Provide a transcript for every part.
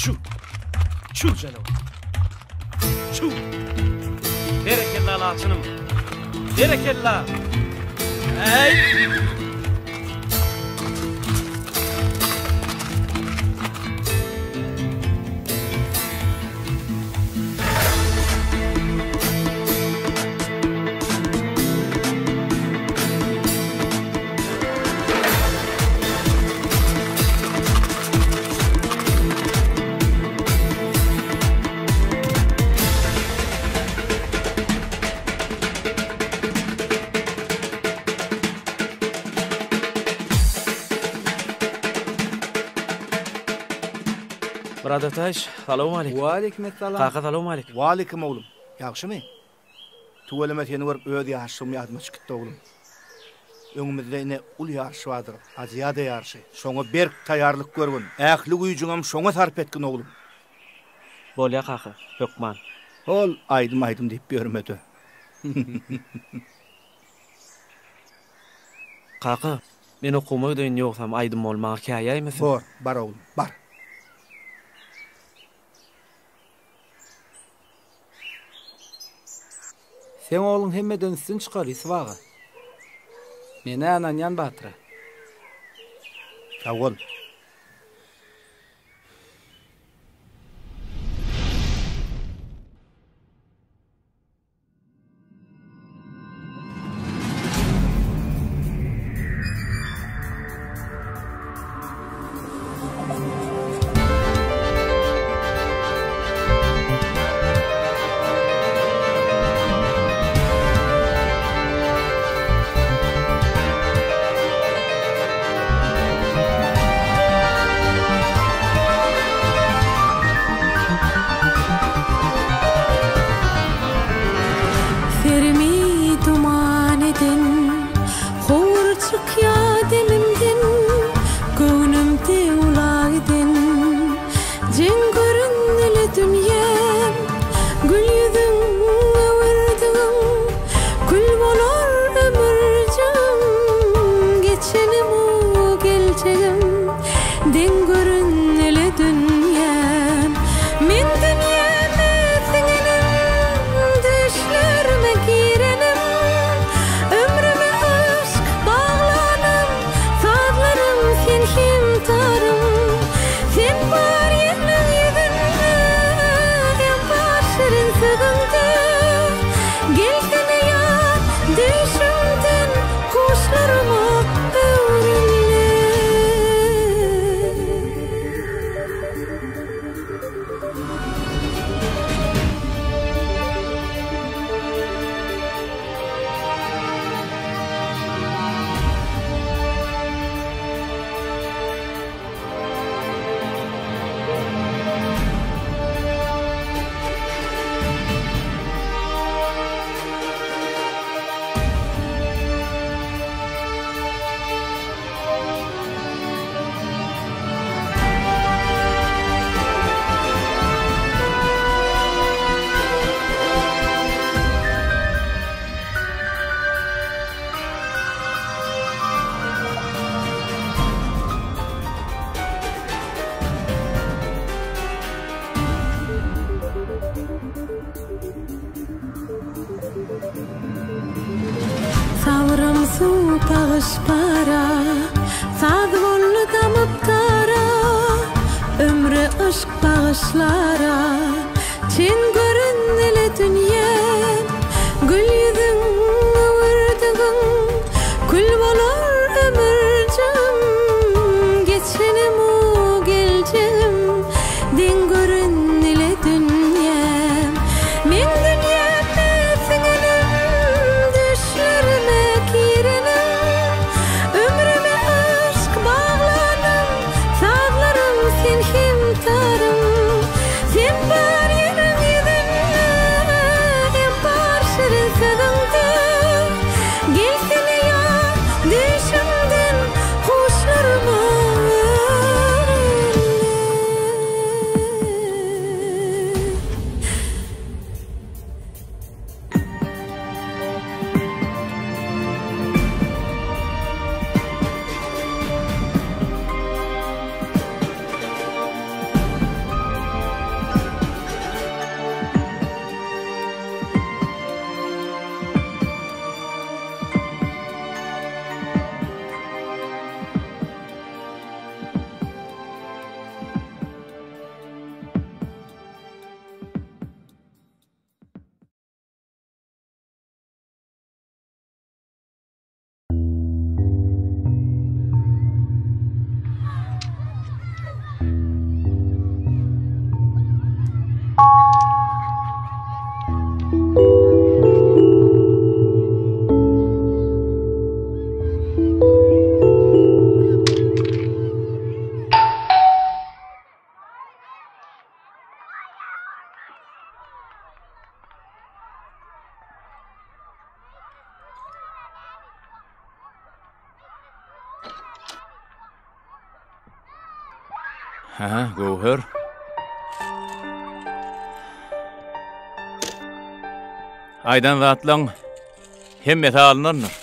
Çüw! Çüw janawar! Çüw! Berekella laçynym! Berekella! Äý! Myrat Ataýewiç, salowmaleýkim. Waleýkim essalam. Kaka salowmaleýkim. Waleýkim oglum. Ýagşymy? Tüweleme seni görüp öz ýaşlygym ýadyma çykdy oglum. Öňümizde ine uly ýaryş bardyr, Aziada ýaryşy. Şoňa berk taýýarlyk görgün. Ähli güýjüňem şoňa sarp etgin oglum. Bolýa kaka, hökman. Hol aýdym aýdym diýip ýörme-de. Kaka, men okuwyma gideýin ýogsam aýdym bol maňa käýäýmesin. Bor, bar oglum, bar. Seň ogluň hemmeden üstün çykar, Ýusup aga. Men-ä ynanýan Batyra. Sag bol. Serimi duman eden, Howur çykýa demimden, Göwnümde ula giden. Jeň göründile dünýäm, Gül ýüzüň öwürdigiň, Kül bolar ömürjigim, Geçenim-u geljegim, Deň göründile dünýäm. Men dünýäme siňenim, Düşlerime girenim, Ömrüme yşk baglanym, Sazlarym sen hem tarym. Sen bar ýerleň ýüzünde, Em bar şirin sözüňde. Gelsene ýar düýşümden, Guşlaryma öwrüldim. Sabrym suw pagyş para, Saz boldy damyp dara, Ömre yşk bagyşlara. Çen göründile dünýäm, Gül ýüzüň öwürdigiň, Kül bolar ömürjigim, Geçenim-u geljegim, Deň göründile dünýäm. Meň dünýäme siňenim, Düşlerime girenim, Ömrüme yşk baglanym, Sazlarym sen hem tarym. Sen bar ýeriň ýüzünde. Hä, Göwher. Aýdan zatlaň hemmesi alynandyr.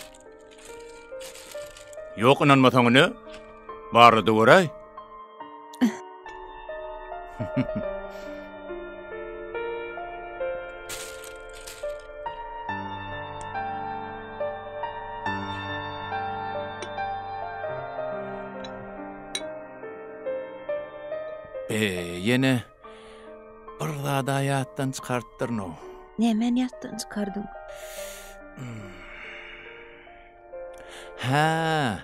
Ýok, ynanmasaň ine, barla-da göräý. E, ýene bir zada ýatdan çykarypdyryn-ow. Nämäni ýatdan çykardyň? Hä.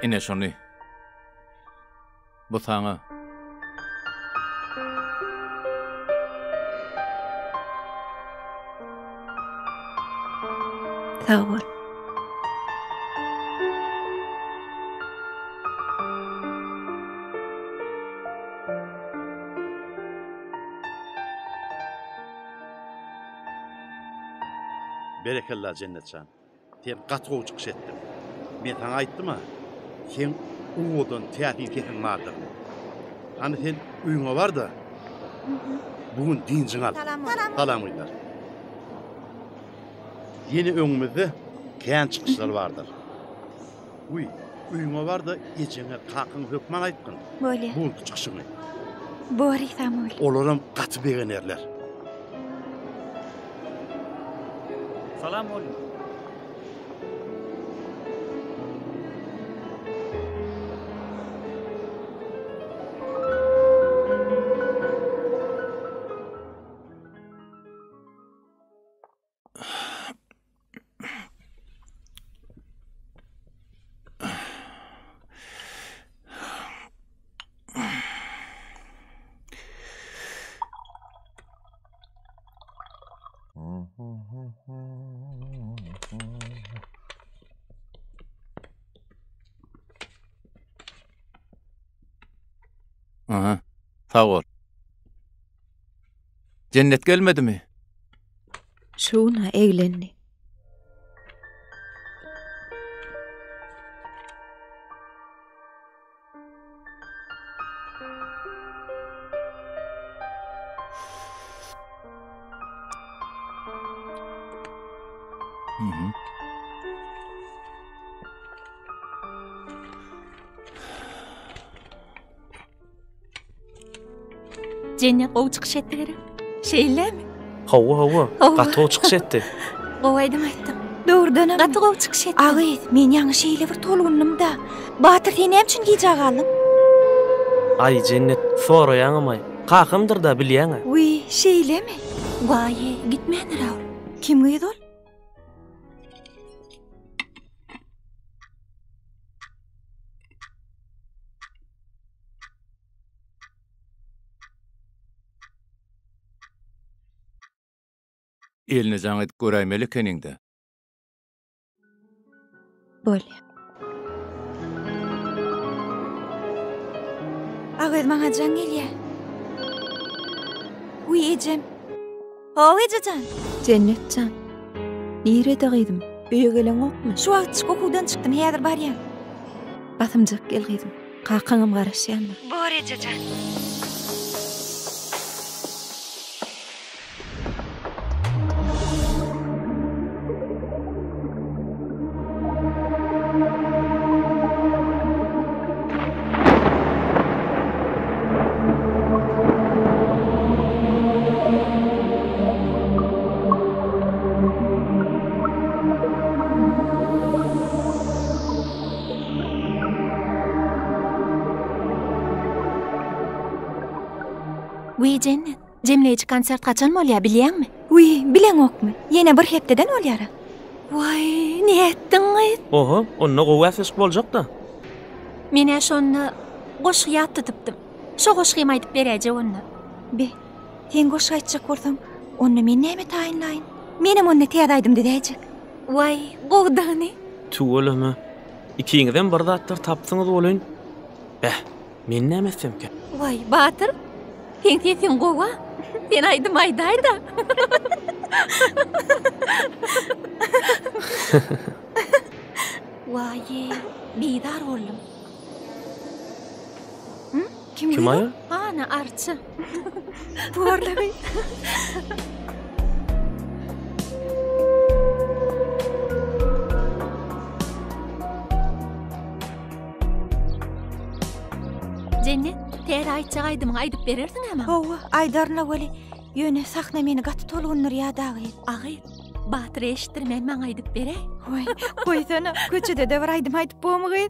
Ine şony. Bu saňa. Sag bol. Berekella Jennetjan. Sen gaty gowy çykyş etdiň. Men saňa aýtdym-a, seň owadan, täsin sesiň bardygyny. Hany sen öýüňe bar-da, bu gün dynjyňy al. Salam gyzlar. Ýene öňümizde kän çykyşlar bardyr. Wiý, öýüňe bar-da, ejeňe, kakaňa hökman aýtgyn. Bolýa. Bu günki çykyşyňy. Bor, Isamgül. Olaram gaty begenerler. Salam mugallym. Aha, sag bol. Jennet gelmedimi? Şu gün-ä eglendi. Jennet gowy çykyş etdi gerek. Şeýlemi? Hawa, hawa. Gaty gowy çykyş etdi. Gowy aýdym aýtdyň. Dogrudanam. Gaty gowy çykyş etdiň. A gyz, men ýaňy şeýle bir tolgundym-da. Batyr, sen näme üçin gijä galdyň? Aý, Jennet, soraýaňam-aý. Kakamdyr-da, bilýäň-ä. Wiý, şeýlemi? Waý, gitmändir-ä ol. Kim gyz ol? Eline jaň edip göräýmeli ekeniň-dä. Bolýa. Agyz maňa jaň gelýä. Wiý ejem. How eje jan. Jennet jan. Nirede gyzym? Öýe geleňokmy? Şu wagtjyk okuwdan çykdym, häzir barýan. Basymjak gel gyzym. Kakaňam garaşýandyr. Bor eje jan. Wiý Jennet, jemleýji konsert haçan bolýar bilýäňmi? Wiý, bileňokmy? Ýene bir hepdeden bolýar-a. Waý, nätdiň gyz? Oho, onda gowy bäsleşik boljakda. Men-ä şonda goşgy ýat tutypdym. Şo goşgymy aýdyp beräýjek onda. Be, sen goşgy aýtjak bolsaň, onda men näme taýynlaýyn? Menem onda täze aýdym düzäýjek. Waý, gowudygyny. Tüweleme. Ikiňizem bir zatlar tapsyňyz welin, beh, men näme etsemkä? Waý, Batyr, seň sesiň gowy-a. Sen aýdym aýdaý-da. Waý-eý, bizar boldum. Kim Kim aýal? Ana Arça. Borlagy. Jennet, täze aýtjak aýdymyňy aýdyp berersiň-ä maňa? Hawa, aýdaryn-a weli, ýöne sahna meni gaty tolgundyrýar dagy. Agy, Batyra eşitdirmän maňa aýdyp beräý. Waý, goýsana, köçede-de bir aýdym aýdyp bormy gyz?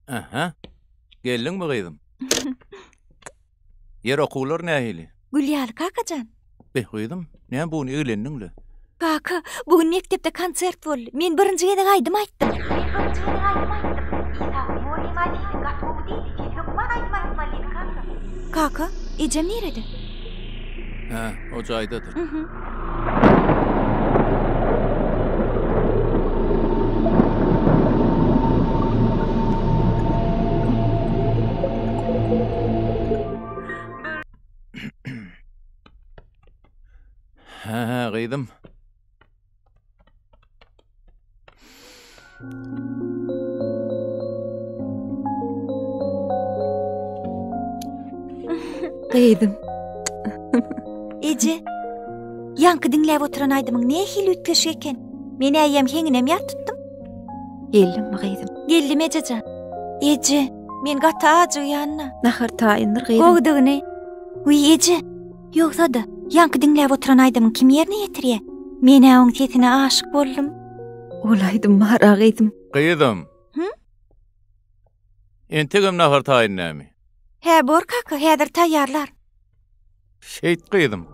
Aha. Geldiňmi gyzym? Ýer okuwlar nähili? Gül ýaly kakajan. Be gyzym, näme bu gün eglendiň-le? Kaka, bu gün mekdepde konsert boldy. Men birinji gezek aýdym aýtdym. Men birinji gezek aýdym aýtdym. Isaguly mugallym aý sesiň gaty gowy diýdi. Sen hökman aýdym aýtmaly diýdi kaka. Kaka, ejem nirede? Hä, o jaýdadyr. Mhm. Hä, hä, gyzym. Gyzym. Eje, ýaňky diňläp oturan aýdymyň nähili üýtgeşik eken. Men äýýäm heňinem ýat tutdum. Geldiňmi gyzym? Geldim ejejan. Eje, men gaty ajygýan-da. Nahar taýyndyr gyzym. Gowudygyny. Wiý eje, Ýogsa-da, ýaňky diňläp oturan aýdymyň kim ýerine ýetirýä? Men-ä oň sesine aşyk boldum. Ol aýdym bar-a gyzym. Gyzym. Hü? Entegem nahar taýyn dämi? Hä, bor kaka, häzir taýýarlar. Şeýt gyzym.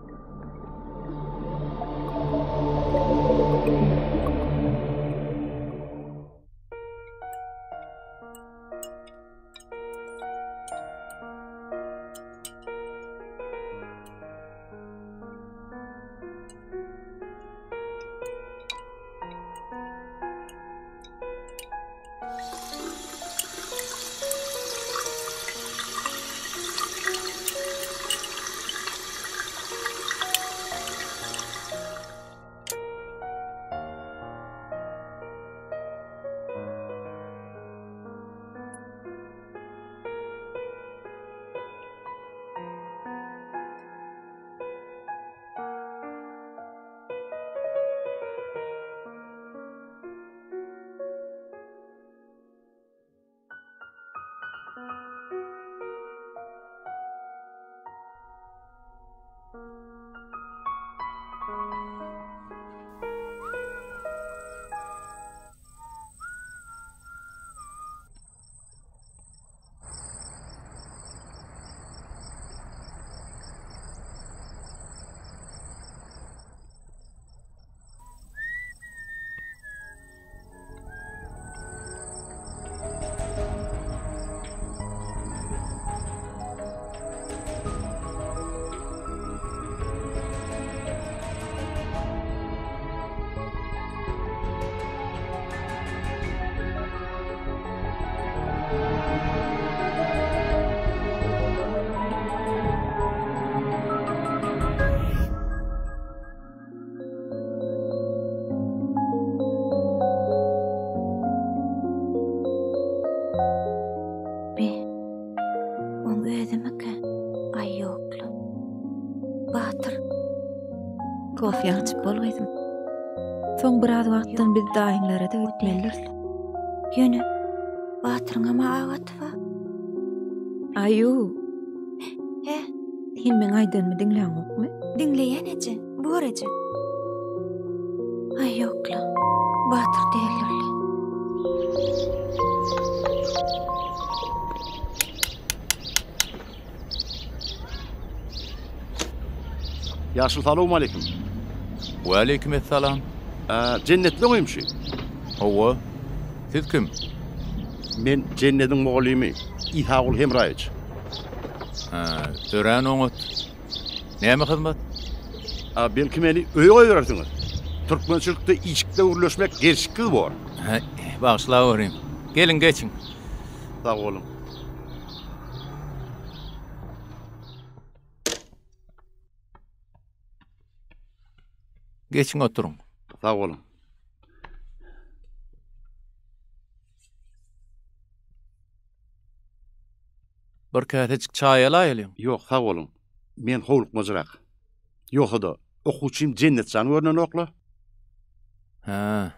Be, oň özümikä? Aý ýokla. Batyr. Kofýaňy içip bol gyzym. Soň biraz wagtdan biz daýyňlara-da gitmelidiris. Ýöne Batyryňam-a agaty bar. Aýu. Hä? Sen meň aýdanymy diňläňokmy? Diňleýän eje, bor eje. Aý ýokla, Batyr däldirle. Ýaşuly salowmaleýkim. Waleýkim essalam. Jennetli goýumşy. Hawa. Siz kim? Men Jennediň mugallymy Isaguly Hemraýewiç. Hä, örän oňat. Näme hyzmat? A, belki meni öýe goýberersiňiz? Türkmençilikde işikde gürleşmek gelşiksiz bor. Hä, bagyşlaweriň. Geliň, geçiň. Sag boluň. Geçiň oturyň. Sag boluň. Bir käsejik çaý alaýalyň. Ýok, sag boluň. Men howlukmajyrak. Ýogsa-da, okuwçym Jennet jan görnenok-la. Hä.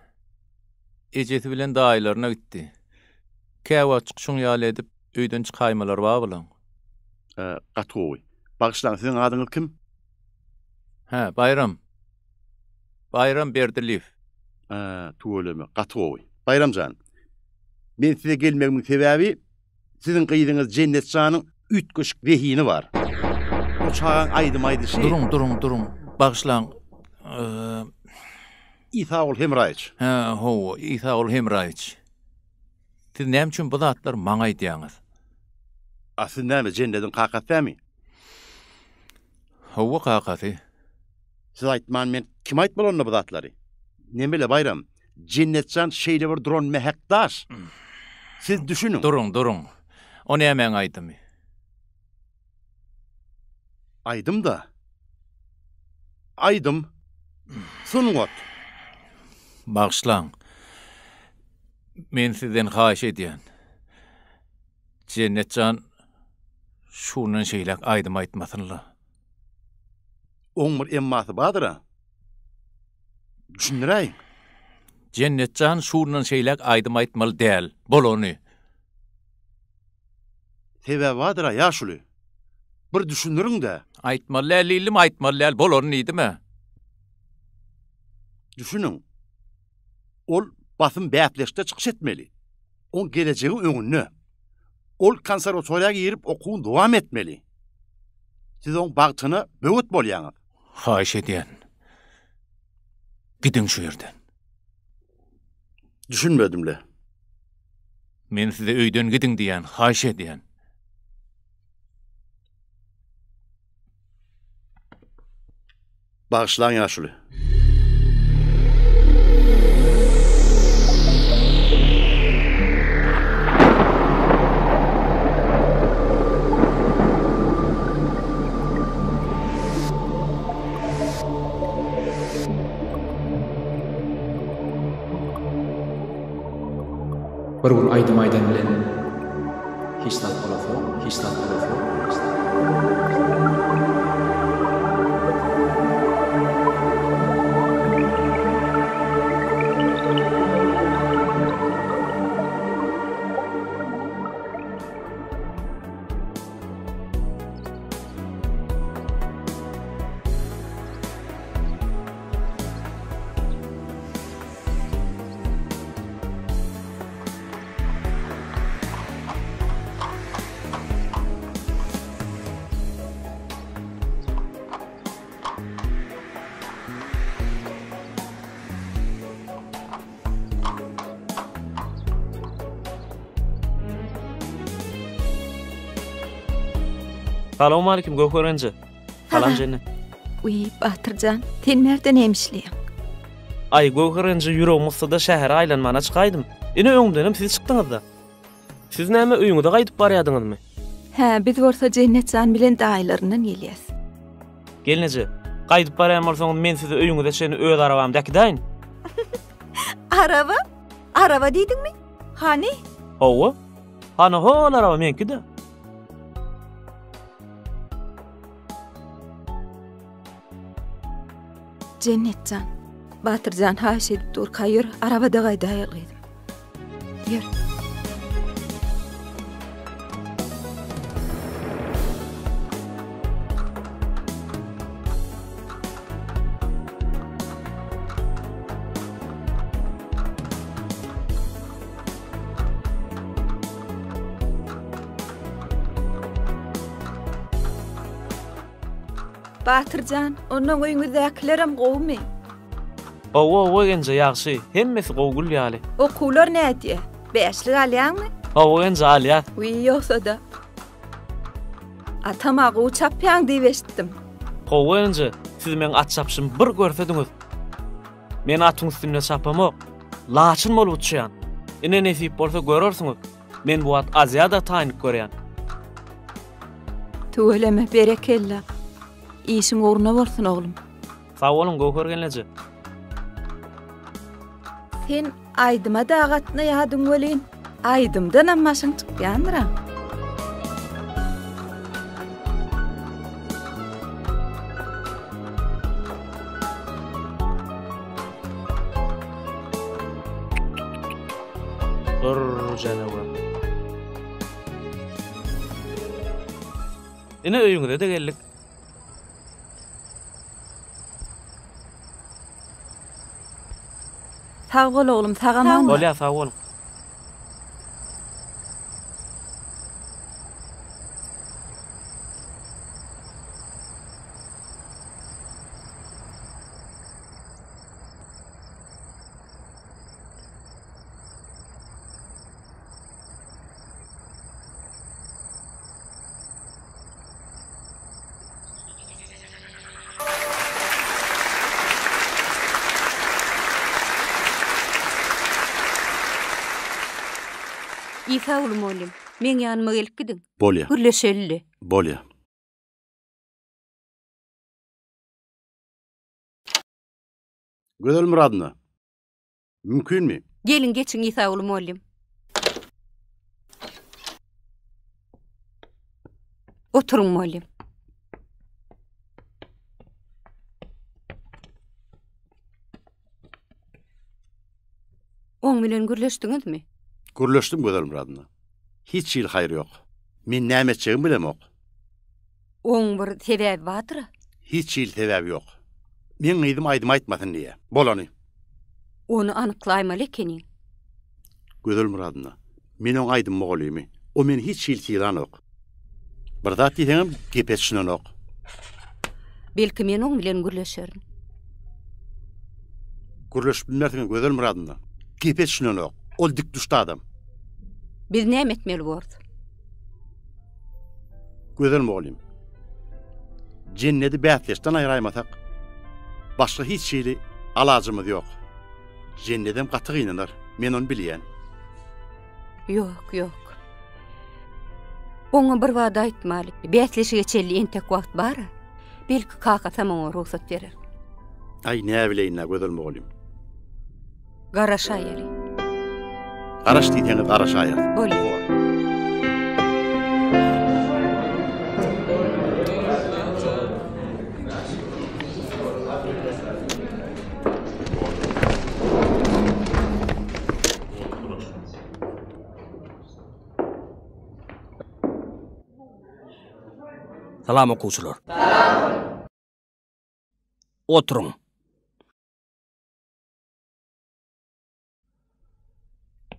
Ejesi bilen daýylaryna gitdi. Käwagtjyk şuň ýaly edip, öýden çykaýmalary bar bulaň. Hä, gaty gowy. Bagyşlaň, siziň adyňyz kim? Hä, Baýram. Baýram Berdiliýew. Hä, tüweleme, gaty gowy. Baýram jan, men size gelmegimiň sebäbi, siziň gyzyňyz Jennet janyň üýtgeşik zehini bar. O çagaň aýdym aýdyşy. Duruň, duruň, duruň. Bagyşlaň. Isaguly Hemraýewiç. Hä, hawa, Isaguly Hemraýewiç. Siz näme üçin bu zatlary maňa aýdýaňyz? A siz näme, Jennediň kakasy dämi? Hawa, kakasy. Siz aýtman men kime aýtmaly onda bu zatlary? Nemele Baýram, Jennet jan şeýle bir duran mähek daş. Siz düşüniň. Duruň, duruň. O nämäň aýdymy? Aýdym-da. Aýdym. Sungat. Bagyşlaň. Men sizden haýyş edýän. Jennet jan şundan şeýläk aýdym aýtmasyn-la. Oň bir emmasy bardyr-a. Düşündiräýiň. Jennet jan şundan şeýläk aýdym aýtmaly däl. Bolany. Sebäbi bardyr-a, ýaşuly. Bir düşündiriň-dä. Aýtmaly däl diýdim, aýtmaly däl, bolany diýdim-ä. Düşüniň. Ol basym bäsleşikde çykyş etmeli. Oň gelejegi öňünde. Ol konserwatoriýa girip okuwyny dowam etmeli. Siz oň bagtyna böwet bolýaňyz. Haýyş edýän. Gidiň şu ýerden. Düşünmedim-le. Men size öýden gidiň diýýän, haýyş edýän. Bagyşlaň ýaşuly. Bir gün aýdym aýdan bilen hiç zat bolasy ýok, hiç zat bolasy ýok, hiç zat. Salowmalikim Göwher enje. Salam Jennet. Wiý, Batyrjan, sen närde näme işleýäň? Aý, Göwher enje ýüregim gysdy-da şähere aýlanmana çykaýdym. Ine öňümdenem siz çykdyňyz-da. Siz näme öýüňize gaýdyp barýadyňyzmy? Hä, biz bolsa Jennet jan bilen daýylaryndan gelýäs. Gelneje, gaýdyp barýan bolsaňyz men sizi öýüňize çenli öz arabamda äkidäýin. Araba? Araba diýdiňmi? Hany? Hawa. Hany hol araba meňki-de. Jennet jan, Batyr jan haýyş edip durka ýör, arabada gaýdaýaly gyzym. Ýör. Batyr jan, onnoň öýüňizdäkilerem gowumy? Gowy, gowy genje, ýagşy. Hemmesi gowy gül ýaly. Okuwlar nädýä? Bäşlik alýaňmy? Hawa genje alýas. Wiý ýogsa-da. Atama gowy çapýaň diýip eşitdim. Hawa genje, siz meň at çapyşymy bir görsediňiz. Men atyň üstünde çapamok. Laçyn bolup uçýan. Ine nesip bolsa görersiňiz. Men bu wagt Aziada taýynlyk görýän. Tüweleme, berekella. Işiň ugruna bolsun oglum. Sag boluň Göwher gelneje. Sen aýdyma-da gatnaýadyň welin, aýdymdanam başyň çykýandyr-a. Bir janawer. Ine öýüňize-de geldik. Sag bol oglum, sag aman bol. Bolýar, sag boluň. Isaguly mugallym, meň ýanyma gelip gidiň. Bolýa. Gürleşeli. Bolýa. Gözel Myradowna, mümkinmi? Geliň, geçiň Isaguly mugallym. Oturyň mugallym. Oň bilen gürleşdiňizmi? Gürleşdim Gözel Myradowna. Hiç hili haýyr ýok. Men näme etjegimi bilemok. Oň bir sebäbi bardyr-a? Hiç hili sebäbi ýok. Meň gyzym aýdym aýtmasyn diýýä. Bolany. Ony anyklaýmaly ekeniň. Gözel Myradowna, men oň aýdym mugallymy. O meni hiç hili sylanok. Bir zat diýseňem gepe düşünenok. Belki men oň bilen gürleşerin. Gürleşip bilmersiňiz Gözel Myradowna. Gepe düşünenok. Ol dikdüşdi adam. Biz näme etmeli borus? Gözel mugallym. Jennedi bäsdeşden aýraýmasak, başga hiç hili alajymyz ýok. Jennedem gaty gynanar, men ony bilýän. Ýok, ýok. Oňa bir wada aýtmaly. Bäsleşige çenli entek wagt bar-a. Belki kakasam oňa rugsat berer. Aý, näbileýin-dä, Gözel mugallym. Garaşaýaly. Garaş diýseňiz garaşaýarys. Bolýar. Salam okuwçylar. Salam. Oturyň.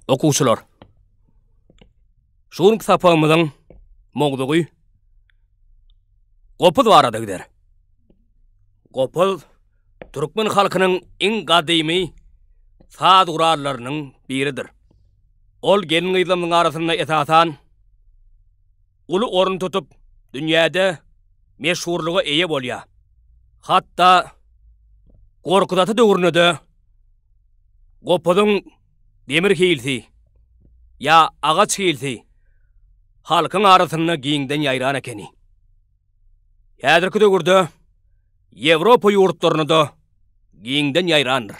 Okuwçylar, şu günki sapagymyzyň mowzugy gopuz barada gider. Gopuz türkmen halkynyň iň gadymy saz gurallarynyň biridir. Ol gelin-gyzlarymyzyň arasynda esasan uly orun tutup, dünýäde meşhurlyga eýe bolýar. Hatda Gorkut ata döwründe-de gopuzyň demir hilsi ýa agaç hilsi halkyň arasynda giňden ýaýran ekeni. Häzirki döwürde Ýewropa ýurtlarynda-da giňden ýaýrandyr.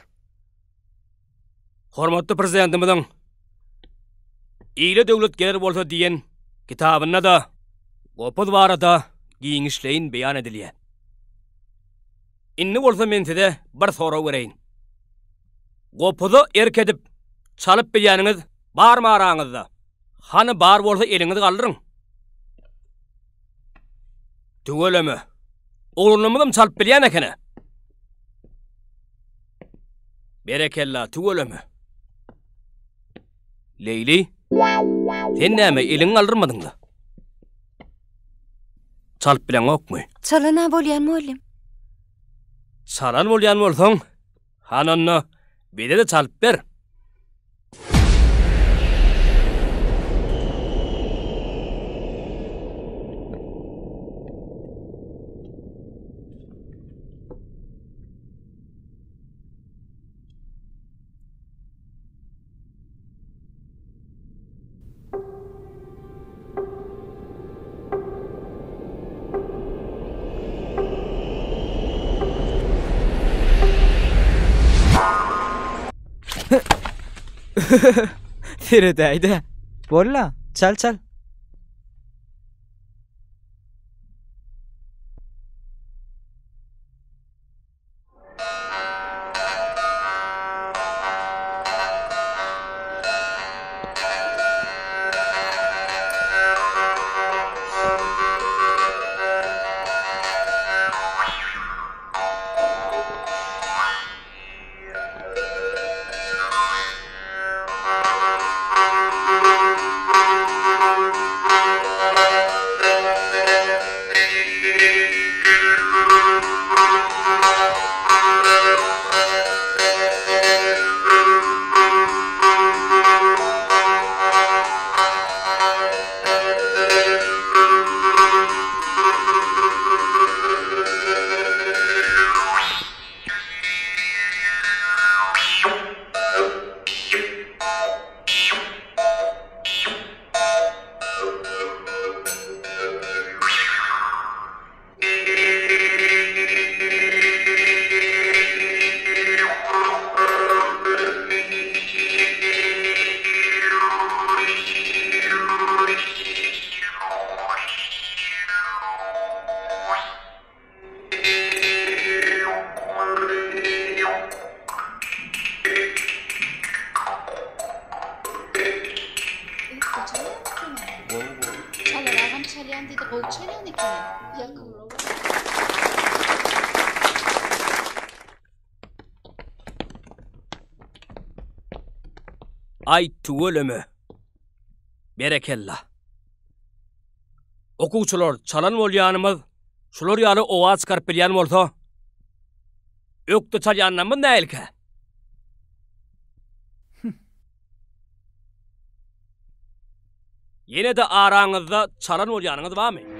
Hormatly Prezidentimiziň Ile döwlet geler bolsa diýen kitabynda-da gopuz barada giňişleýin beýan edilýär. Indi bolsa men size bir sorag bereýin. Gopuza erk edip, çalyp bilýäniňiz barmy araňyzda? Hany bar bolsa eliňizi galdyryň. Tüweleme. Oglanlarymyzam çalyp bilýän eken-ä. Berekella, tüweleme. Leýli, sen näme eliňi galdyrmadyň-da? Çalyp bileňokmy? Çalan-a bolýan, mugallym. Çalan bolýan bolsaň, hany onda bize-de çalyp ber. Seredäýdä. Bolla, çal çal. Aý tüweleme. Berekella. Okuwçylar çalan bolýanymyz şular ýaly owaz çykaryp bilýän bolsa, ökde çalýanlarymyz näilkä? Ýene-de araňyzda çalan bolýanyňyz barmy?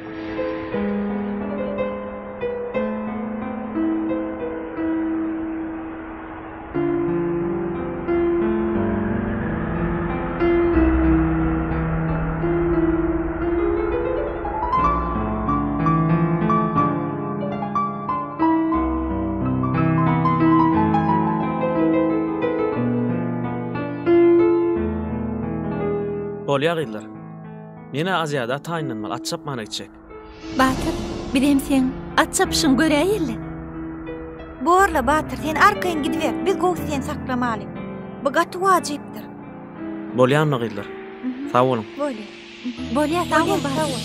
Bolýa gyzlar. Men-ä Aziada taýynlanmaly, at çapmana gitjek. Batyr, bizem seň at çapyşyňy göräýeli. Borla, Batyr, sen arkaýyn gidiber, biz gowusy seni saklamaly. Bu gaty wajypdyr. Bolýanmy gyzlar? Sag boluň. Bolýa. Bolýa, sag bol, Sag bol.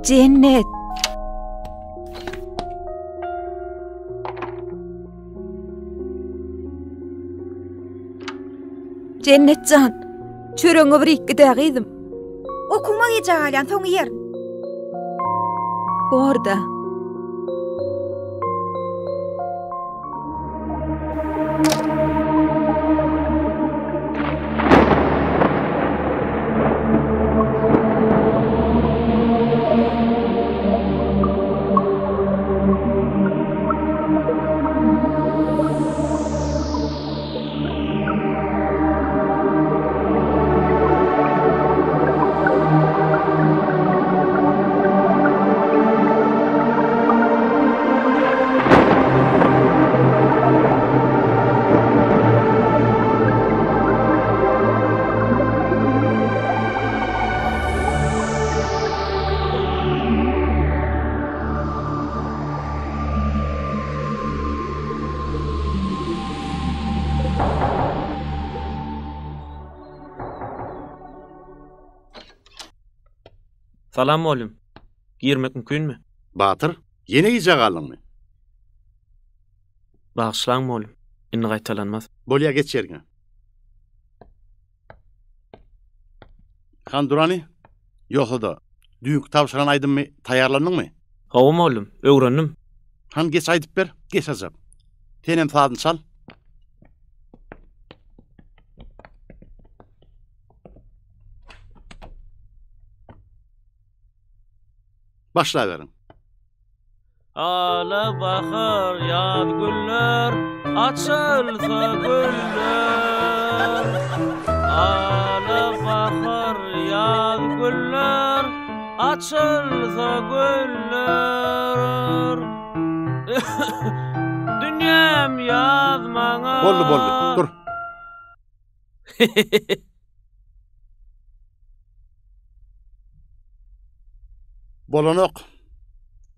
Jennet. Jennet jan, çöregiňe bir iýip gidä gyzym. Okuwyma gijä galýan, soň iýerin. Borda. Salam mugallym. Girmek mümkinmi? Batyr, ýene gijä galdyňmy? Bagyşlaň mugallym. Indi gaýtalanmaz. Bolýa geç ýeriňe. Han Durany, ýogsa-da, düýnki tabşyran aýdymymy taýýarlandyňmy? Hawa mugallym, öwrendim. Han geç aýdyp ber, geç ajap. Senem sazyny çal. Başlaberiň. Ala bahar ýaz güller açylsa güller Ala bahar ýaz güller açylsa güller Dünýäm ýaz maňa Boldy boldy dur. Bolanok.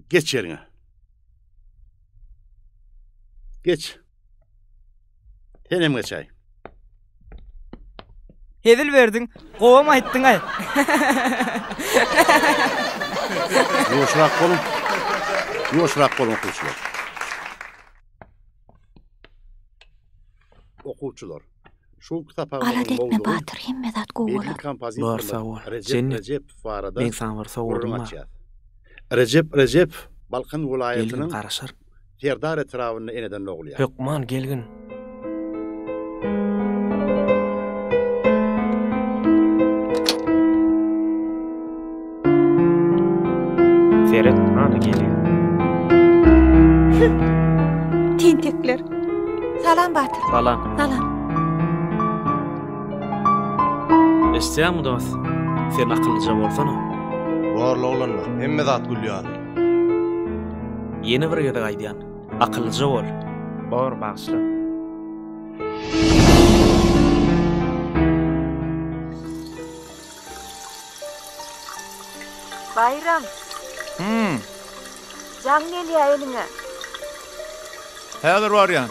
Geç ýeriňe. Geç. Sen hem geçäý. Hezil berdiň, gowam aýtdyň-aý. Ýuwaşrak boluň. Ýuwaşrak boluň okuwçylar. Okuwçylar. Şu sapagymyzyň Alada etme mowzugy Batyr hemme zat gowy belli bolar. Bar kompozitorymyz sag bol. Rejep Jennet. Rejepow barada Meň saňa bir sowadym gürrüň bar. açýas. Rejep Rejepow Balkan Gelgin welaýatynyň garaşar. Serdar etrabynda eneden dogulýar. Hökman gelgin. Seret, ana gelýär. Tentekler. Salam Batyr. Salam. Salam. Eşitýäňmi dost? Sen akyllyja bolsana. Borly oglanlar, hemme zat gül ýaly. Ýene bir gezek aýdýan, akyllyja bol. Bor, bagyşla. Baýram. Hum. Jaň gelýä eliňe. Häzir barýan.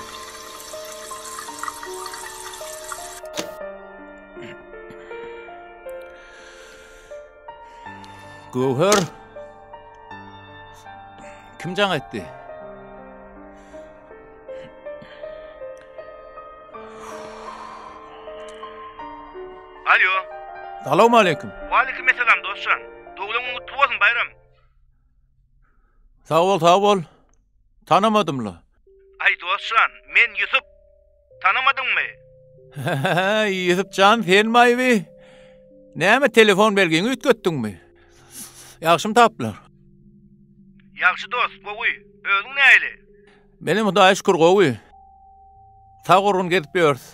Göwher. Kim jaň etdi? Alýo. Salowmaleýkim. Waleýkim essalam dostjan. Doglan günüň gutly bolsun Baýram. Sag bol, sag bol. Tanamadym-la. Aý dostjan, men Ýusup. Tanamadyňmy? Ýusup jan, senmi-aý bi? Näme telefon belgiňi üýtgetdiňmi? Ýagşymy taplar? Ýagşy dost, gowy. Özüň nähili? Menem Hudaýa şükür gowy. Sag-gurgun gezip ýörüs.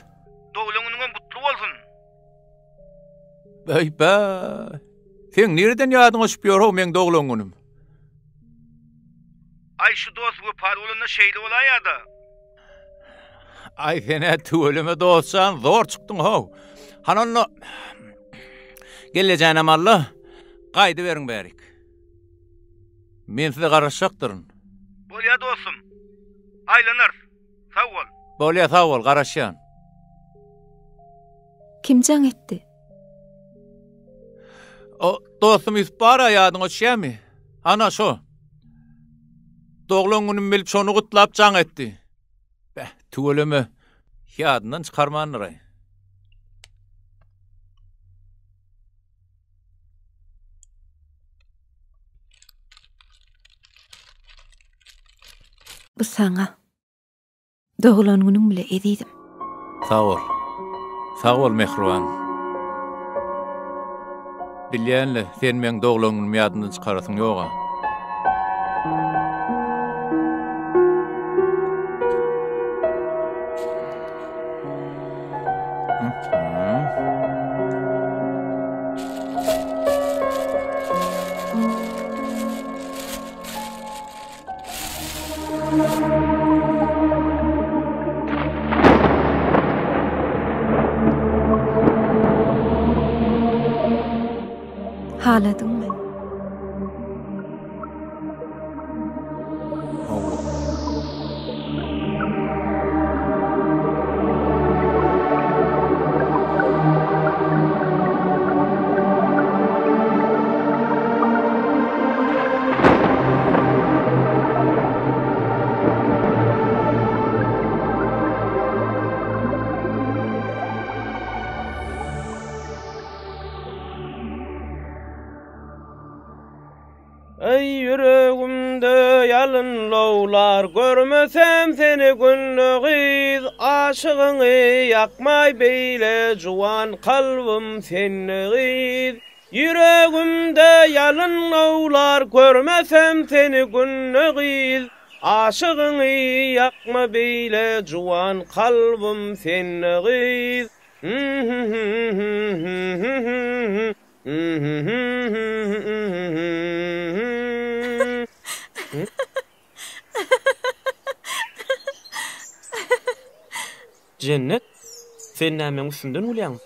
Doglan günüňem gutly bolsun. Bäý-bä. Seň nireden ýadyňa düşüp ýör-how meň doglan günüm? Aý şu dost wepaly bolanda şeýle bolaýýa-da. Aý sen-ä tüweleme dostjan zor çykdyň-how. Hany onda gellejenem al-da, gaýdyberiň bärik. Men size garaşjakdyryn. Bolýa dostum. Aýlanarys. Sag bol. Bolýa sag bol, garaşýan. Kim jaň etdi? O dostum Ýusup bar-a ýadyňa düşýärmi? Ana şo. Doglan günümi bilip şony gutlap jaň etdi. Beh, tüweleme, ýadyndan çykarmandyr-aý. Bu saňa. Doglan günüň bile ezizim. Sag bol. Sag bol mähriban. Bilýän-le, sen meň doglan günümi ýadymdan çykarasyň ýog-a. Haladyňmy? Hawa. ýalyn lowlar Görmesem seni günde gyz Aşygyňy ýakmaý beýle Juwan kalbym sende gyz Ýüregimde ýalyn lowlar Görmesem seni günde gyz Aşygyňy ýakma beýle Juwan kalbym sende gyz Jennet, sen näme meň üstümden gülýäňmi?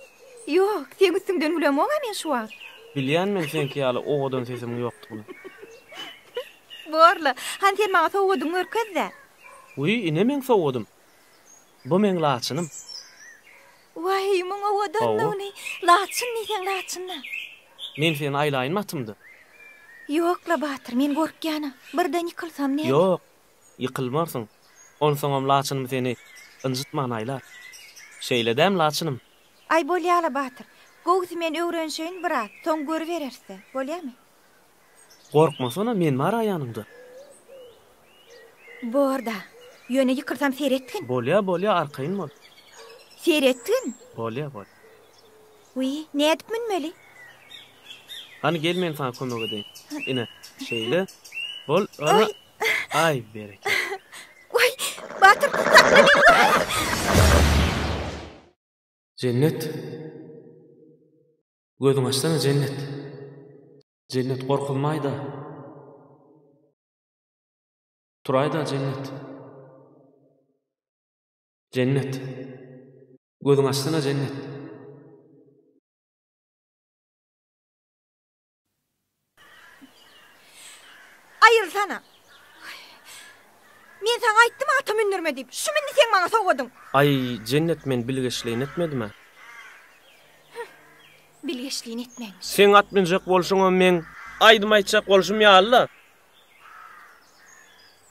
Ýok, seň üstüňden gülemog-a men şu wagt. Bilýän men seňki ýaly owadan sesimiň ýokdugyny. Borla, hany sen maňa sowgadyňy görkez-dä. Wiý, ine meň sowgadym. Bu meň laçynym. Waý, muň owadanlygyny! Laçyn diýseň laçyn-da. Men seni aýlaýynmy atymda? Ýok-la, Batyr, men gorkýan-a. Birden ýykylsam näme? Ýok, ýykylmarsyň. Onsoňam laçynym seni ynjytman aýlar. Şeýle dämi, laçynym? Aý, bolýa-la, Batyr. Gowusy men öwrenişeýin biraz, soň görübereris-dä. Bolýamy? Gorkmasana, men bar-a ýanyňda. Bor-da. Ýöne ýykylsam seretgin. Bolýa, bolýa, arkaýyn bol. Seretgin. Bolýa, bolýa. Wiý, nädip münmeli? Hany gel men saňa kömek edeýin. Ine, şeýle. Bol, ana. Aý, berekella. Waý, Batyr, sakla meni, waý! Jennet. Gözüňi açsana, Jennet. Jennet gorkuzmaýda. Turaýda Jennet. Jennet. Gözüňi açsana Jennet. Aýrylsana. Men saňa aýtdym ata mündürme diýip. Şumy indi seň maňa sowgadyň? Aý Jennet men bilgeşleýin etmedim-ä. Bilgeşleýin etmeňmiş. Seň at münjek bolşuňam meň aýdym aýtjak bolşum ýaly-la.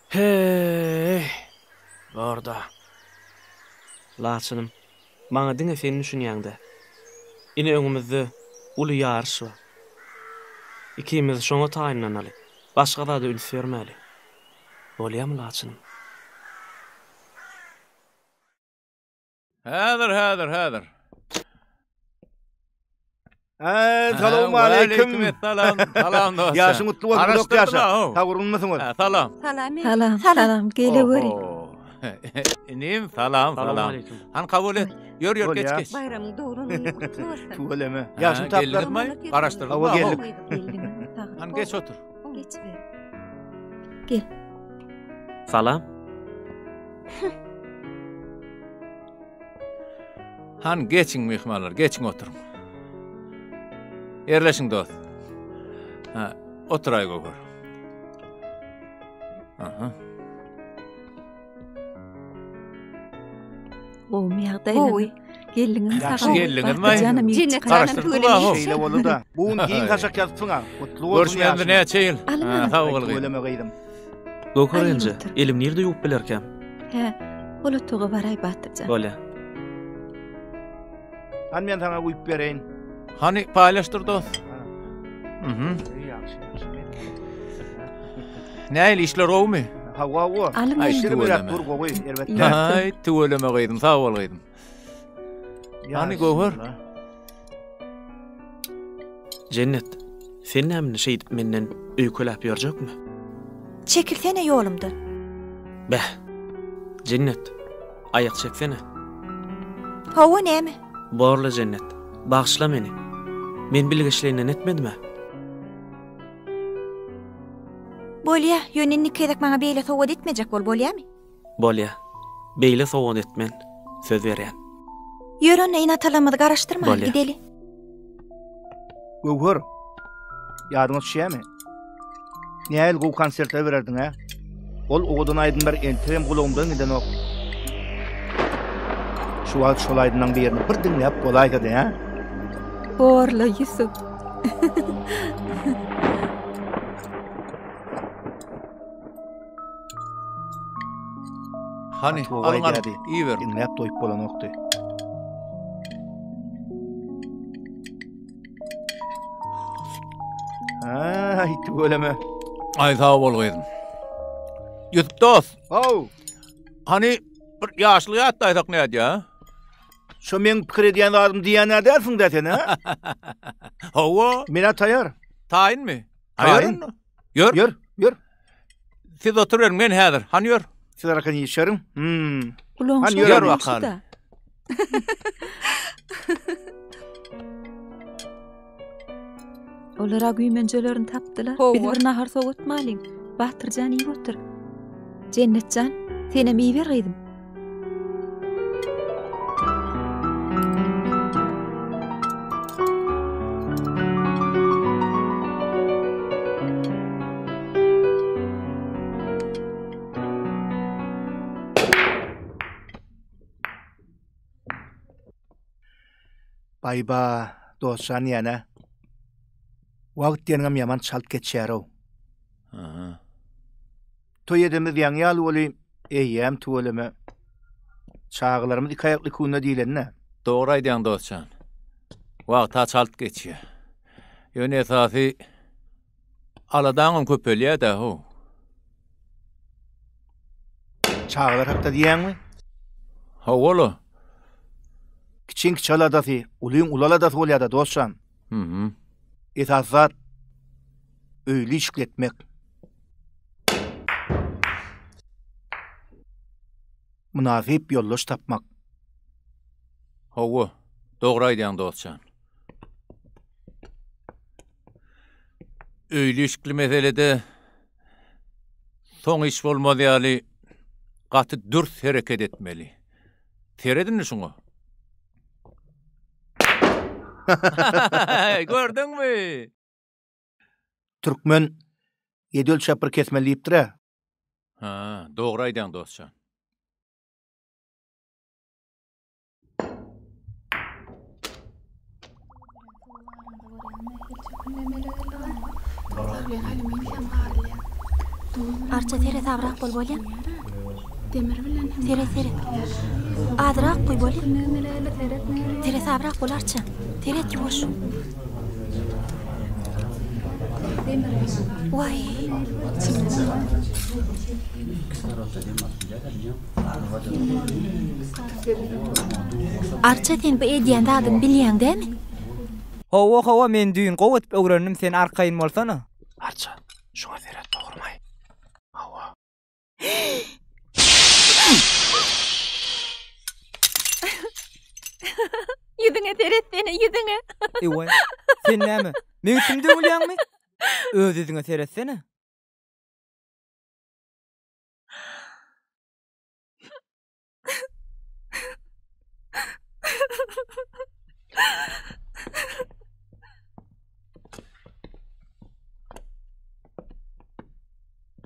He-eý, bor-da. Laçynym, maňa diňe sen düşünýäň-dä. Ine öňümizde uly ýaryş bar. Ikimiz şoňa taýynlanaly. Başga zada üns bermäli. Bolýamy, Laçynym? Häzir, häzir, häzir. Hä, salowmaleýkim. Salam, salam dost. Ýaşyň gutly bolsun, uzak ýaşa. Sag bolunmysyňyz? Salam. Salam. Salam, salam. Geleweri. Inim, salam, salam. Han kabul et. Ýör, ýör, geç, geç. Baýramyň doglan güni gutly bolsun. Tüweleme. Ýaşyň taplar. Garaşdyrdyk. Hawa geldik. Han geç otur. Geçiber. Gel. Salam. Han geçiň myhmanlar, geçiň oturyň. Ýerleşiň dost. Ha, oturaý Göwher. Aha. Gowumy ýagdaýlar? Gowy. Geldiňiz sag Ýagşy geldiňizmi? Janym Jennet janam tüweleme. Şeýle boldy-da. Bu gün giň saçak ýazypsyň-a. Gutly bolsun Görüşmänimize näçe ýyl? Alyň, Sag bol gyzym. Tüweleme gyzym. Göwher enje, elim nirde ýuwup bilerkäm? Hä, ol otaga baraý Batyrjan. Bolýa. Hany men saňa guýup bereýin. Hany paýlaşdyr dost. Mhm. Ýagşy, ýagşy. Nähili işler gowumy? Hawa, hawa. Alyň Aý, Işler tüweleme. dur gowy, erbet däl. Aý, tüweleme gyzym, sag bol gyzym. Hany Göwher? Jennet, sen näme indi şeýdip menden öýkeläp ýörjekmi? Çekilsene ýolumdan. Beh. Jennet, aýak çeksene. Hawa, näme? Borla Jennet, bagyşla meni. Men bilgeşleýinden etmedim-ä. Bolýa, ýöne indiki gezek maňa beýle sowgat etmejek bol, bolýamy? Bolýa. Beýle sowgat etmen, söz berýän. Ýör onda ene-atalarymyzy garaşdyrman, Bolýa. gideli. Göwher, ýadyňa düşýärmi? Nähili gowy konsertler bererdiň, hä? Ol owadan aýdymlar entegem gulagymdan gidenok. Şu wagt şol aýdymlaň birini bir diňläp bolaýsady, hä? Borla, Ýusup. Hany, alyň alyň, iýiberiň. Diňläp doýup bolanokdy. Aý, tüweleme. Aý, sag bol gyzym. Ýusup dost. Haw. Hany bir ýaşlyk ýatlaýsak nädýä? Şo meň pikir edýän zadym diýýän-ä dälsiň-dä sen, hä? Hawa. Men-ä taýar. Taýynmy? Taýyn. Ýör. Ýör, ýör. Siz oturyberiň, men häzir. Hany ýör. Siz arkan işeriň. Hmm. Gulagyň Hany şol ýör bakalym. Olar-a güýmenjelerini tapdylar. Hawa. Biz bir nahar sowatmalyň. Batyrjan iýip otur. Jennetjan, senem iýiber gyzym. Baý-ba, dostjan diýýän-ä. Wagt diýeniňem ýaman çalt geçýär-ow. Aha. Toý edemiz ýaňy ýaly weli, eýýäm tüweleme. Çagalarymyz iki aýakly künde diýleni-dä. Dogry aýdýaň dostjan. Wagt-a çalt geçýär. Ýöne esasy aladaňam köpelýär-dä, how. Çagalar hakda diýýäňmi? Hawa-la. Kiçiň kiçi aladasy, ulyň uly aladasy bolýar-da, dostjan. Hı-hı. Esasy zat öýli-işikli etmek. Mynasyp ýoldaş tapmak. Hawa, dogry aýdýaň dostjan. Öýli-işikli meselede soň iş bolmaz ýaly gaty dürs hereket etmeli. Seret indi şuňa. Gördüňmi? Türkmen ýedi ölçäp bir kesmeli diýipdir-ä. Ha, dogry aýdýaň dostjan. Arça seresabrak bol bolýa. Seret seret. Azrak goý bolýa. Seresabrak bol Arça. Seret ýuwaş. Waý. Arça sen bu edýän zadyňy bilýäň dämi? Hawa hawa men düýn gowy edip öwrendim sen arkaýyn bolsana. Arça şuňa seret dogrymaý. Hawa. Ýüzüňe seretsene ýüzüňe. Ewaý sen näme meň üstümde gülýäňmi? Öz ýüzüňe seretsene.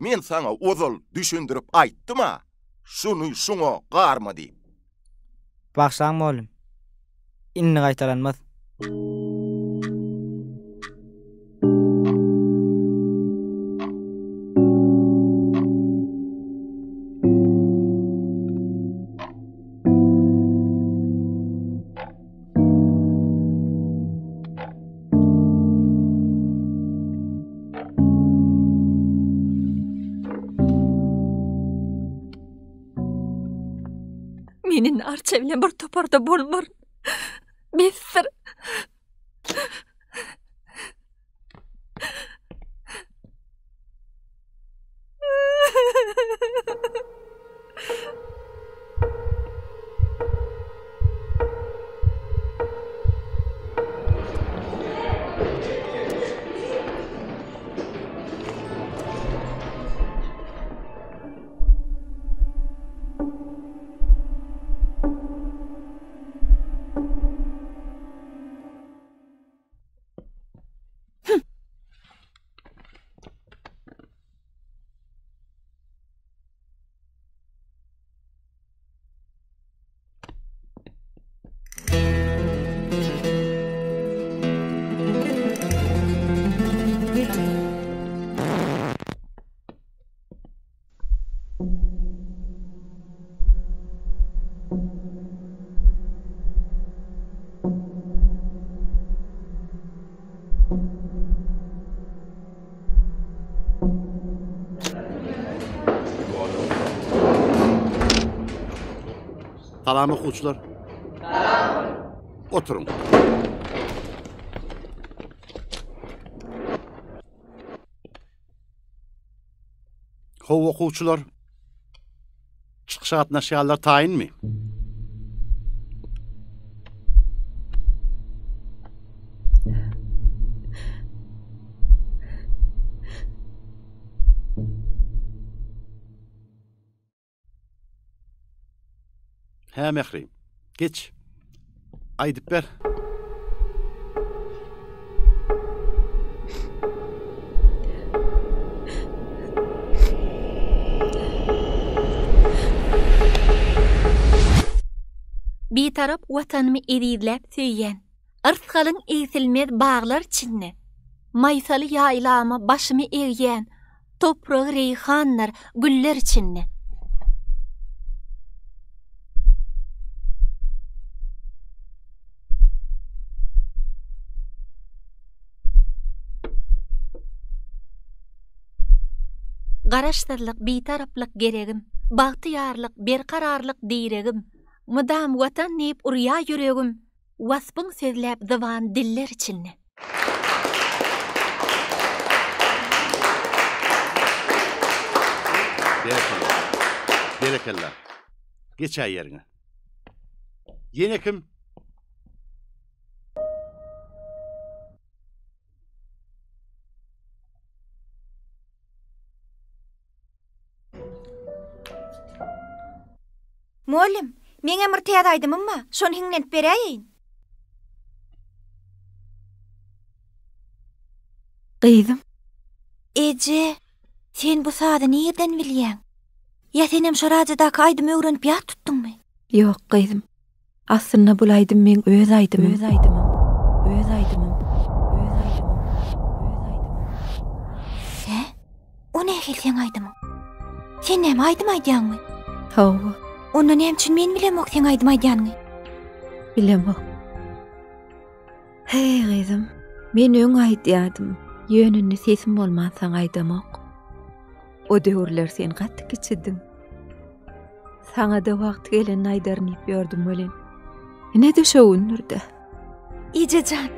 Men saňa ozal düşündirip aýtdym-a, şuny şuňa garma diýip. Bagyşlaň mugallym. Indi gaýtalanmaz. Men indi Arça bilen bir toparda bolmaryn. Besdir. Salam okuwçylar. Salam. Oturyň. How okuwçylar. Çykyşa gatnaşýanlar taýynmy? Hä Mähri, geç. Aýdyp ber. Bitarap Watanymy ezizläp söýýän. Yrsgalyň egsilmez baglar içinde. Maýsaly ýaýlama başymy egýän, Topragy reýhandyr, güller içinde. Garaşsyzlyk, Bitaraplyk geregim, Bagtyýarlyk, berkararlyk diregim, Mydam Watan diýip urýar ýüregim, Waspyň sözläp zyban diller içinde. Berekella. Berekella. Geçäý ýeriňe. Ýene kim? Mugallym, meňem bir täze aýdymym bar, şony hiňlenip beräýeýin. Gyzym. Eje, sen bu sazy nirden bilýäň? Ýa senem şo radiodaky aýdymy öwrenip ýat tutduňmy? Ýok, gyzym. Aslynda bul aýdym meň öz aýdymym. Öz aýdymym. Öz aýdymym. Öz aýdymym. Öz aýdymym. Hä? O nähili seň aýdymyň? Sen näme aýdym aýdýaňmy? Hawa. Onda näme üçin men bilemok seň aýdym aýdýanyňy? Bilemok. Heý gyzym, men öň aýdýadym, ýöne indi sesim bolmansoň aýdamok. O döwürler sen gaty kiçidiň. Saňa-da wagty gelende aýdaryn diýip ýördüm welin, ine-de şo gündür-dä. Eje jan,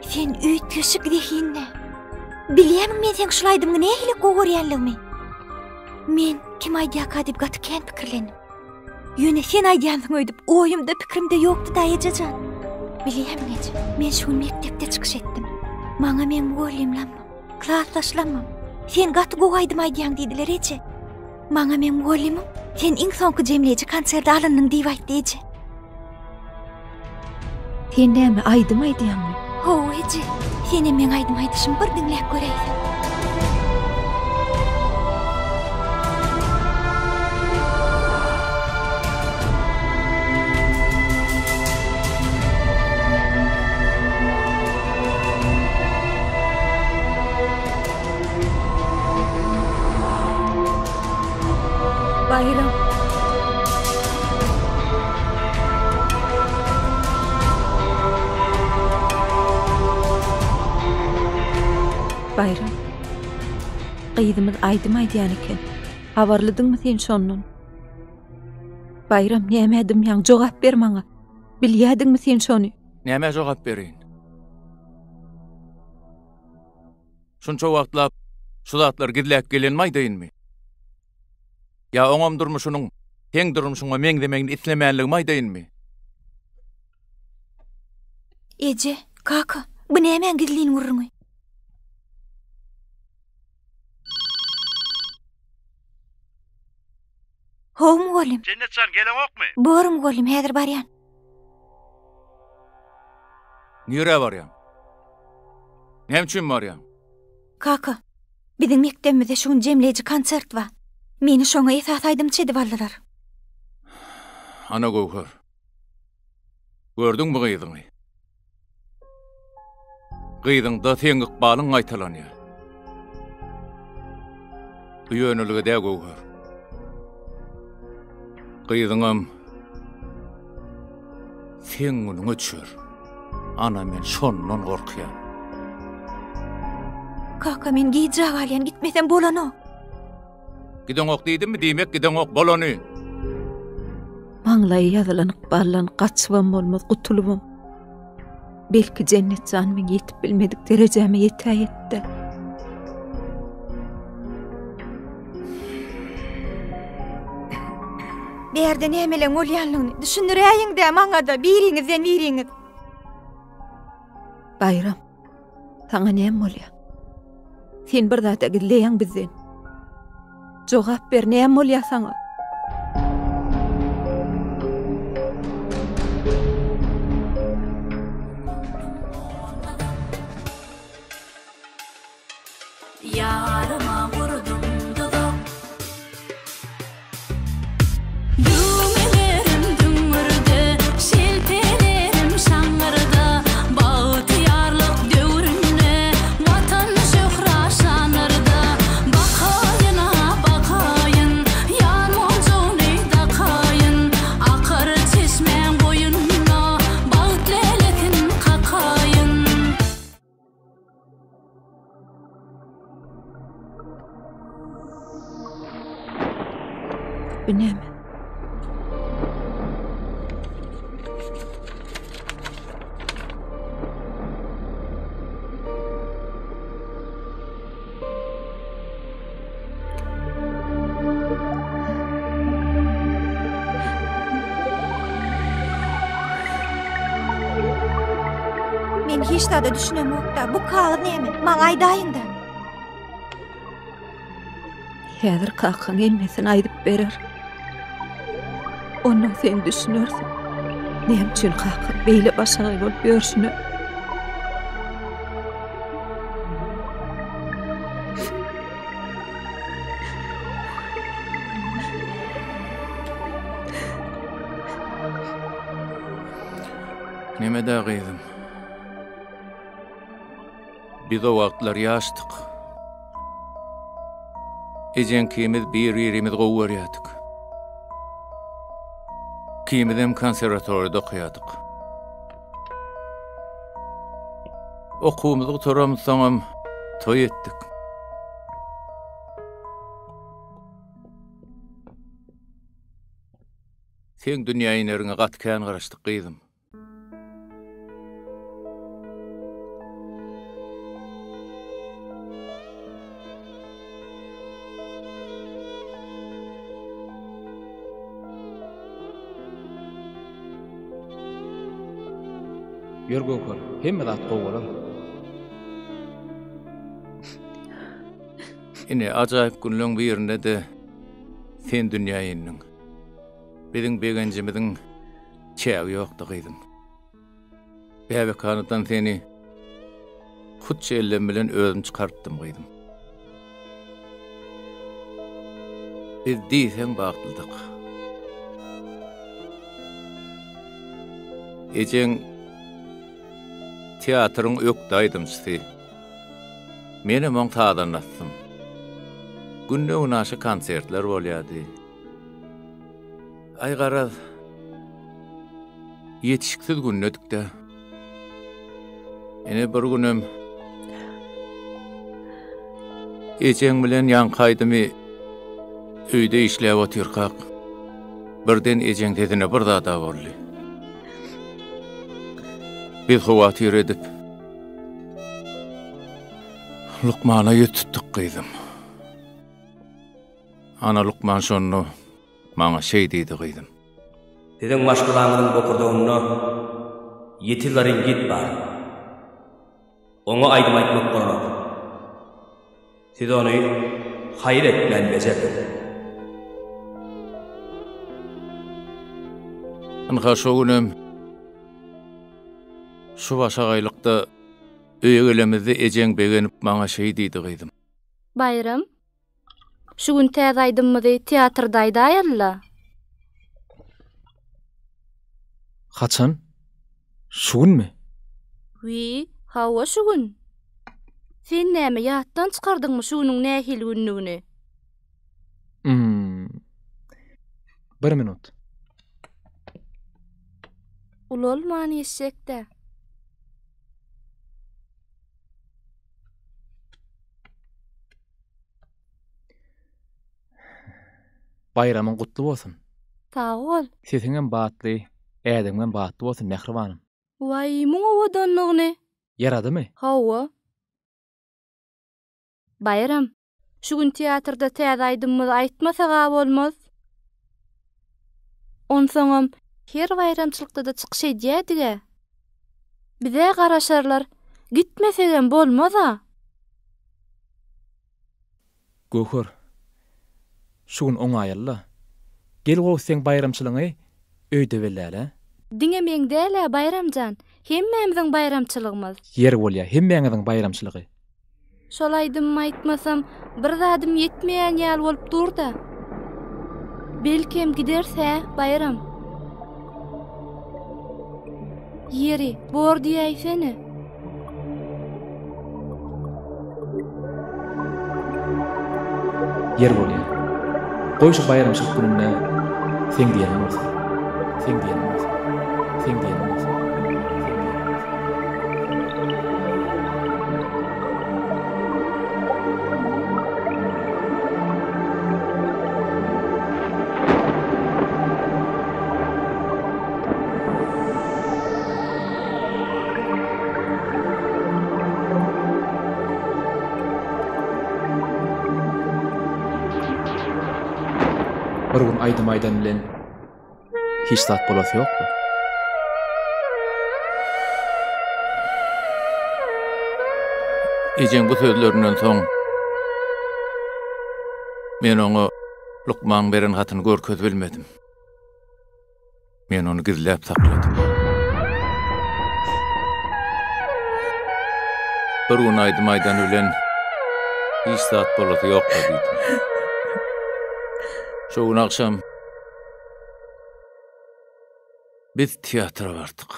sen üýtgeşik zehinli. Bilýämiň men seň şul aýdymyňy nähili gowy görýänligimi? Men kim aýdýarka diýip gaty kän pikirlendim. Ýöne sen aýdýansyň öýdüp oýumda pikirimde ýokdy da eje jan. Bilýämiň eje, men şu gün mekdepde çykyş etdim. Maňa meň mugallymlamam, klasdaşlamam, sen gaty gowy aýdym aýdýaň diýdiler eje. Maňa meň mugallymym, sen iň soňky jemleýji konserde alyndyň diýip aýtdy eje. Sen näme aýdym aýdýaňmy? Hawa eje, senem meň aýdym aýdyşymy bir diňläp göräýseň. Baýram. Baýram. Gyzymyz aýdym aýdýan eken. Habarlydyňmy sen şondan? Baýram, näme dymýaň? Jogap ber maňa. Bilýädiňmi sen şony? Nämä jogap bereýin? Şunça wagtlap şu zatlary gizläp gelenimi aýdaýynmy? Ýa oňam durmuşynyň seň durmuşyňa meňzemegini islemänligimi aýdaýynmy? Eje, kaka, bu nämäň gizlin gürrüňi? How mugallym. Jennet jan geleňokmy? Bor mugallym, häzir barýan. Nirä barýaň? Näme üçin barýaň? Kaka, biziň mekdebimizde şu gün jemleýji konsert bar. Meni şoňa esasy aýdymçy edip aldylar. Ana Göwher. Gördüňmi gyzyňy? Gyzyňda seň ykbalyň gaýtalanýar. Bu ýönelige dä Göwher. Gyzyňam seň günüňe düşer. Ana men şondan gorkýan. Kaka men gijä galýan gitmesem bolanok. Gideňok diýdimmi diýmek gideňok bolany. Maňlaýa ýazylan ykbaldan gaçybam bolmaz, gutulybam. Belki Jennet jan meň ýetip bilmedik derejäme ýetäýetdi. Bärde nämeleň bolýanlygyny düşündiräýiň-dä maňa-da biriňizden biriňiz. Baýram, saňa näme bolýar? Sen bir zat-a gizleýäň bizden. Jogap ber, näme bolýar saňa? Ýaryma gurdum duzak. Düwmelerim düňňürde, şelpelerim şaňňyrda, Bagtyýarlyk döwründe, Watan şöhrat-şanlarda. Bakaýyn-a, bakaýyn, ýar monjugyny dakaýyn, Akar çeşmäň boýunda, bagt lälesin kakaýyn. Bu näme? Men hiç zada düşünemok-da. Bu kagyz näme? Maňa aýdaýyň-da. Häzir kakaň hemmesini aýdyp berer. Ondan sen düşünersiň. Näme üçin kakaň beýle başagaý bolup ýörşüne. Neme-dä gyzym? Biz o wagtlar ýaşdyk. Ejeňkimiz bir-birimizi gowy görýärdik. Ikimizem konserwatoriýada okaýardyk. Okuwymyzy gutaramyzsoňam toý etdik. Seň dünýä ineriňe gaty kän garaşdyk gyzym. Ýör Göwher, hemme zat gowy bolar. Ine, ajaýyp günleň birinde-de sen dünýä indiň. Biziň begenjimiziň çägi ýokdy, gyzym. Bäbekhanadan seni hut şu ellem bilen özüm çykarypdym, gyzym. Biz diýseň bagtlydyk. Ejeň teatryň ökde aýdymçysy. Menem oň sazandasydym. Günde-günaşa konsertler bolýardy. Aý garaz, ýetişiksiz gündedik-dä. Ine bir günem ejeň bilen ýaňky aýdymy öýde işläp otyrkak, birden ejeň sesine bir zad-a boldy. Biz howatyr edip, lukmana ýüz tutduk gyzym. Ana lukman şonda maňa şeý diýdi gyzym. Siziň maşgalaňyzyň bokurdagynda ýiti laringit bar. Oňa aýdym aýtmak bolanok. Siz ony haýyr etmän bejerdiň. Ynha şo günem şu başagaýlykda öýe gelemizde ejeň begenip maňa şeý diýdi gyzym. Baýram, Şu gün täze aýdymymyzy teatrda aýdaýaly-la. Haçan? Şu günmi? Wiý, hawa şu gün. Sen näme ýatdan çykardyňmy şu günüň nähili günlügini? Hmm. Bir minut. Ulalman geçjek-dä. Baýramyň gutly bolsun. Sag bol. Sesiňem batly, ädimiňem batly bolsun, mähribanym. Waý, muň owadanlygyny! Ýaradymy? Hawa. Baýram, şu gün teatrda täze aýdymymyzy aýtmasak-a bolmaz. Onsoňam her baýramçylykda-da çykyş edýädig-ä. Bize garaşarlar, gitmesegem bolmaz-a. Göwher, şu gün oňaýaly-la. Gel gowusy seň baýramçylygyňy öýde belläli-ä. Diňe meň däl-ä, Baýram jan, hemmämiziň baýramçylygymyz. Ýeri bolýa, hemmäňiziň baýramçylygy. Şol aýdymymy aýtmasam, bir zadym ýetmeýän ýaly bolup dur-da. Belkem gideris, hä, Baýram? Ýeri, bor diýäýsene. Ýer bolýar. Goý şu baýramçylyk gününde seň diýeniň bolsun. Seň diýeniň bolsun. Seň diýeniň bolsun. Seň diýeniň bolsun. Bir gün aýdym aýdan bilen hiç zat bolasy ýokmy? Ejeň bu sözlerinden soň men oňa lukman beren hatyny görkezip bilmedim. Men ony gizläp sakladym. Bir gün aýdym aýdany bilen hiç zat bolasy ýok-la diýdim. Şo gün agşam biz teatra bardyk.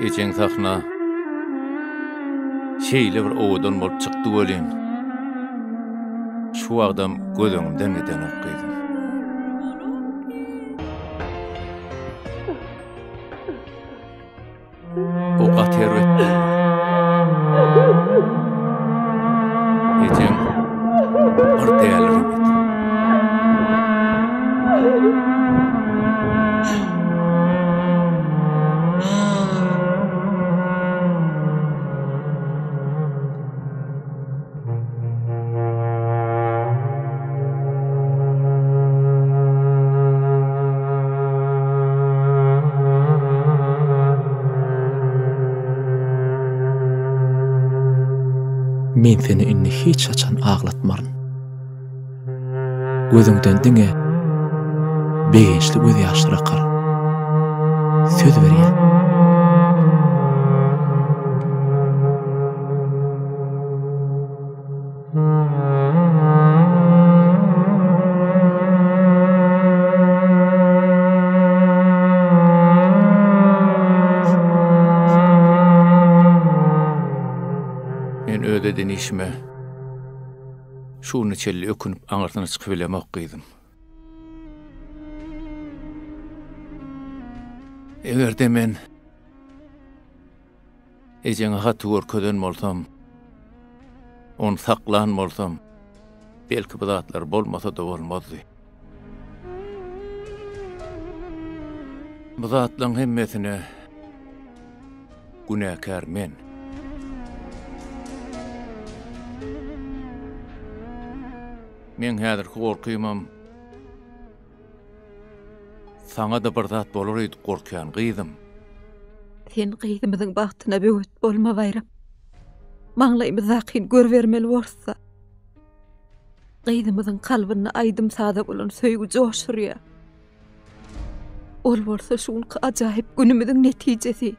Ejeň sahna şeýle bir owadan bolup çykdy welin, şu wagtam göz öňümden gidenok gyzym. O gaty erbet boldy. Ejeň bir däliremedi. Men seni indi hiç haçan aglatmaryn. Gözüňden diňe begençli gözýaşlar akar. Söz berýän. Men öz eden işime şu güne çenli ökünip aňyrsyna çykyp bilemok gyzym. Eger-de men Ejeňe haty görkezen bolsam, ony saklan bolsam, belki bu zatlar bolmasa-da bolmazdy. Bu zatlaryň hemmesine günäkär men. Meň häzirki gorkymam Saňa-da bir zat bolar öýdüp gorkýan, gyzym. Sen gyzymyzyň bagtyna böwet bolma, Baýram. Maňlaýymyzdakyny görübermeli borsa. Gyzymyzyň kalbynda aýdym-saza bolan söýgi joş urýar. Ol bolsa şu günki ajaýyp günümiziň netijesi.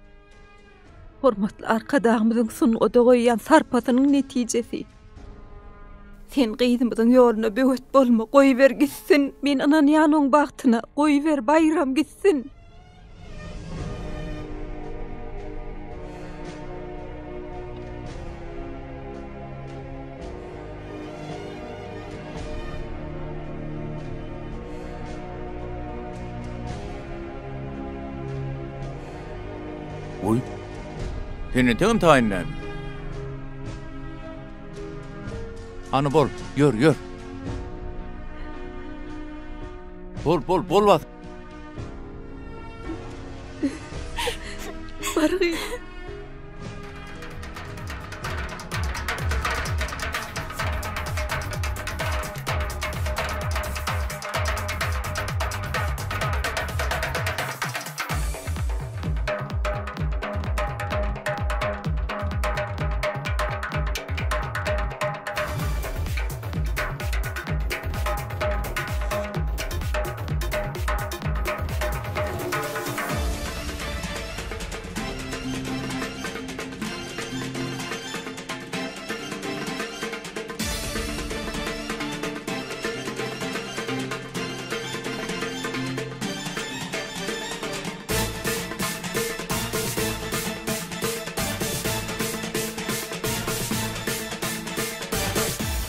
Hormatly Arkadagymyzyň sungata goýýan sarpasynyň netijesi. Sen gyzymyzyň ýoluna böwet bolma, goýber gitsin. Men ynanýan oň bagtyna, goýber Baýram gitsin. Goý. Sen entegem taýyn dälmi? Hany bol, ýör, ýör. Bol, bol, bol bas. Bar gyzym.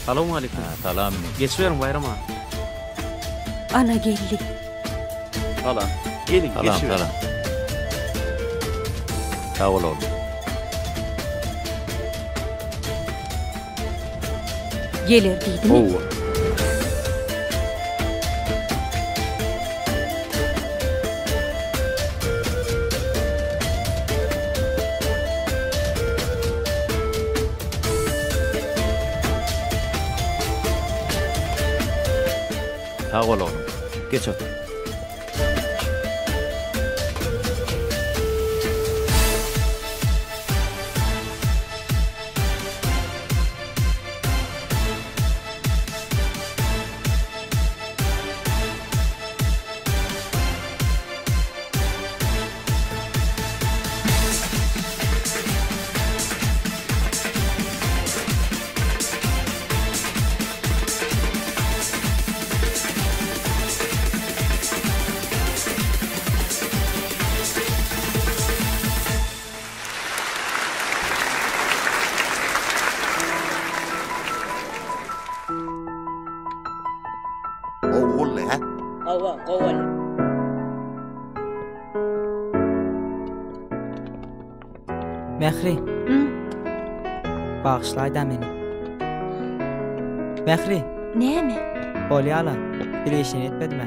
Salowmaleýkim. Salam. Geçiberiň Baýram aga. Ana geldi. Salam. Geliň, Salam, geçiberiň. salam. Sag bol oglum. Geler diýdimi? Howwa. Sag bol oglum. Geç otur. Gowy boldy, hä? Hawa, gowy boldy. Mähri. Bagyşlaýda meni. Mähri. Näme? Bolýala, bir işini etmedim-ä.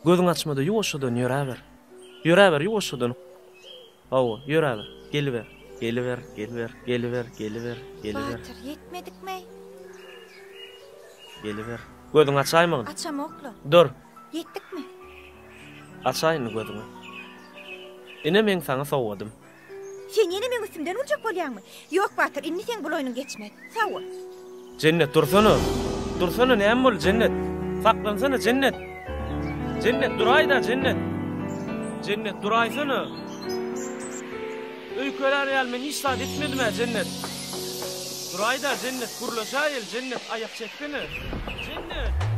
Gözüňi açma-da ýuwaşjadan ýöräber. Ýöräber ýuwaşjadan. Hawa, ýöräber. Geliber. Geliber, geliber, geliber, geliber, geliber. Batyr, ýetmedikmi? Geliber. Gözüňi açaýmagyn. Açamok-la. Dur. Ýetdikmi? Açaý indi gözüňi. Ine meň saňa sowgadym. Sen ýene meň üstümden urjak bolýaňmy? Ýok, Batyr, indi seň bul oýnuň geçmez. Sag bol. Jennet, dursana! Dursana, näme boldy, Jennet? Saklansana, Jennet! Jennet, duraý-da, Jennet! Jennet, duraýsana! Öýkelär ýaly men hiç zat etmedim-ä, Jennet! Duraý-da, Jennet, gürleşäýeli, Jennet, aýak çeksene! Jennet!